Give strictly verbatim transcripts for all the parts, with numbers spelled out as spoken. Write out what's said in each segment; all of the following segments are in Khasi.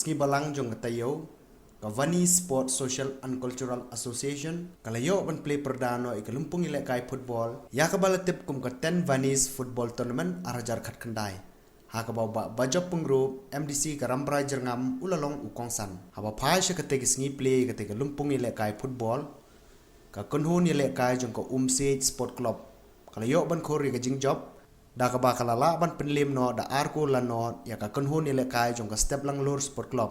Sngi Balang jong ka taïew, ka Vani Sport Social and Cultural Association ka la ïoh ban plie pyrda noh ïa ka lympung ïalehkai football ïa kaba la tip kum ka Ten Vanis Football Tournament ar hajar khatkhyndai, ha kaba u Bah Bajop Pyngrope, M D C ka Rambrai Jyrngam, u la long u kongsan. Haba phai sha katei ka sngi plie ïa katei ka lympung ïalehkai football, ka kynhun ïalehkai jong ka Umsiej Sport Club ka la ïoh ban khur ïa ka jingjop, da kaba ka la lah ban pynliem noh da ar kol la nod ïa ka kynhun ïalehkai jong ka Step Langlur Sport Club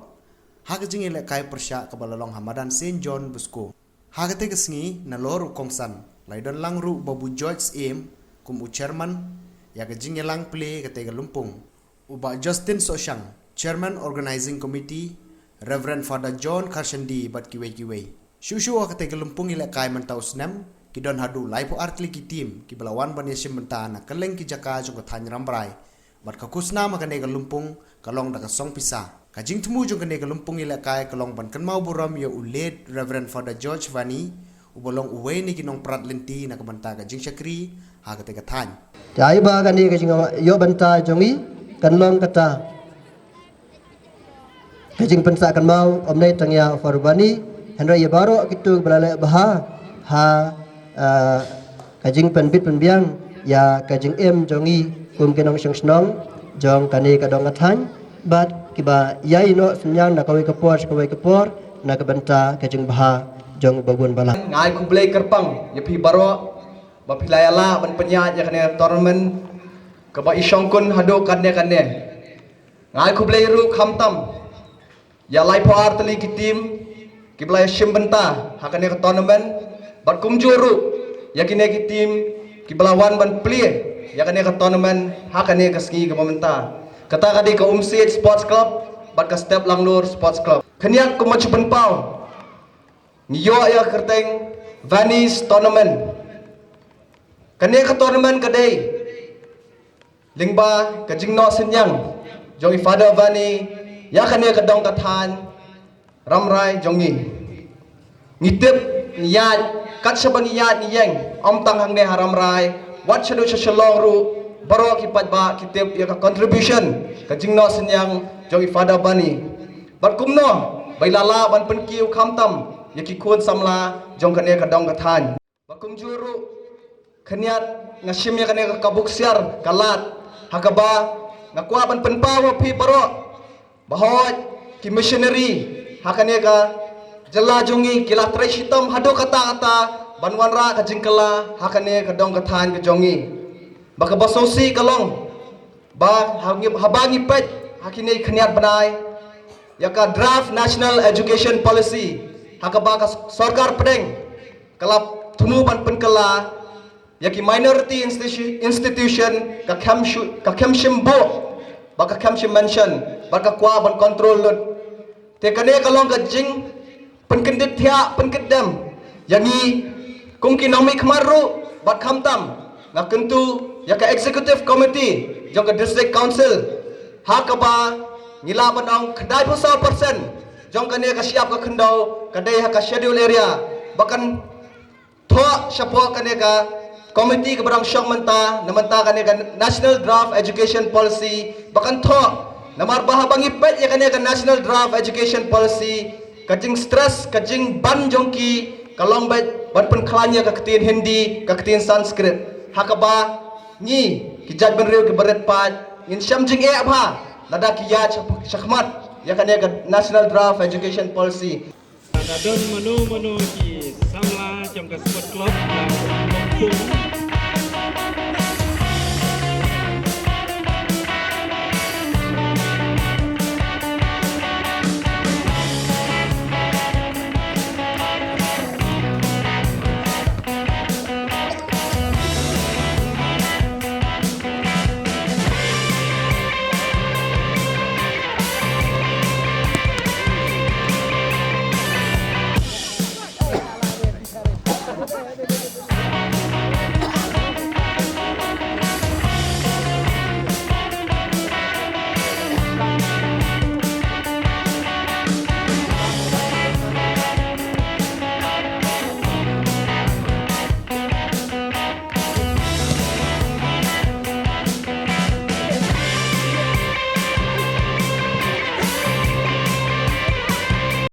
ha ka jingïalehkai pyrshah kaba la long ha madan Saint John Bosco. Ha katei ka sngi, nalor u kongsan, la ïadon lang ruh u Bah George Syiem kum u chairman ïa ka jingïalang plie katei ka lympung, u Bah Justin Sohshang, chairman organising committee, Reverend Father John Kharshandi bad kiwei kiwei. Shuh shuh ha katei ka lympung ïalehkai mynta u snem, ki don haduh laiphew ar tylli ki team kiba la wan ban ïashim bynta na kylleng ki jaka jong ka thaiñ Rambrai. Bad ka khusnam ha kane ka lympung ka long da ka song pisa. Ka jingthmu jong kane ka lympung ïalehkai ka long ban kynmaw burom ïa u late Reverend Father George Vani, uba long uwei na ki nongprat lynti na ka bynta ka jingshakri ha katei ka thaiñ. Te ai ba kane ka jingïoh bynta jong i kan long kata ka jingpynsah kynmaw, ym dei tang ïa u Father Vani, hynrei ïa baroh kito ba la leh bha ha, ah, ka jingpynbit pynbiang ïa ka jingim jong i kum ki nongshong shnong jong kane ka dong ka thaiñ, bad kiba ïai noh synñiang na kawei ka por sha kawei ka por na ka bynta ka jingbha jong u babun balang. Nga ai khublei kyrpang ïa phi baroh ba phi la ïalah ban pynïaid ïa kane ka tournament kaba i shongkun haduh katne katne. Nga ai khublei ruh khamtam ïa laiphew ar tylli ki team kiba la ïashim bynta ha kane ka tournament, bad kumjuh ruh ïa kine ki team kiba la wan ban plie ïa kane ka tournament ha kane ka sngi kaba mynta. Kata ka dei ka Umsiej Sports Club bad ka Step Langlur Sports Club. Khyndiat kum ba shu pynpaw, ngi ïoh ïa ka kyrteng Vani's Tournament. Kane ka tournament ka dei lyngba ka jingnoh synñiang jong i Father Vani ïa kane ka dong ka thaiñ Rambrai jong ngi. Ngi tip, ngi ïaid, kat shaba ngi ïaid ngi ïeng, ym tang hangne ha Rambrai, wat shaduh sha Shillong ruh, baroh ki paidbah ki tip ïa ka contribution, ka jingnoh synñiang jong i Father Vani. Bad kumno ba i la lah ban pynkiew khamtam ïa ki khun samla jong kane ka dong ka thaiñ. Ba kumjuh ruh, khyndiat nga shim ïa kane ka, ka buksiar ka lad, ha kaba nga kwah ban pynpaw ha phi baroh ba hooid ki missionary ha kane ka jylla jong ngi ki la trei shitom haduh katta katta ban wanrah ka jingkylla ha kane ka dong ka thaiñ ka jong ngi. Ba kaba sngewsih ka long ba ha ngi, haba ngi peit ha kine khyndiat bnai ïa ka draft National Education Policy ha kaba ka sorkar pdeng ka la thmu ban pynkylla ïa ki minority institu-, institution ka khlem shu-, ka khlem shim buh bad ka khlem shim mention bad ka kwah ban control lut. Te kane ka long ka jingpynkyndit thiah pynkyndem ïa ngi kum ki nongmihkhmat ruh bad khamtam nga kyntu ïa ka executive committee jong ka District Council ha kaba ngi lah ban ong khyndai phew saw percent jong kane ka shyiap ka khyndew ka dei ha ka schedule area ba kan thoh shapoh kane ka committee kaba dang shong mynta, na mynta kane ka National Draft Education Policy ba kan thoh. Namar ba haba ngi peit ïa kane ka National Draft Education Policy, ka jingstress, ka jingban jong ki ka long beit ban pynkhlaiñ ïa ka ktien Hindi, ka ktien Sanskrit. Ha kaba ngi ki jaitbynriew kiba rit paid ngin shem jingeh bha lada ki ïaid sha, shakhmat ïa kane ka National Draft Education Policy. Ka don mano mano ki samla jong ka sport club, ka sport club.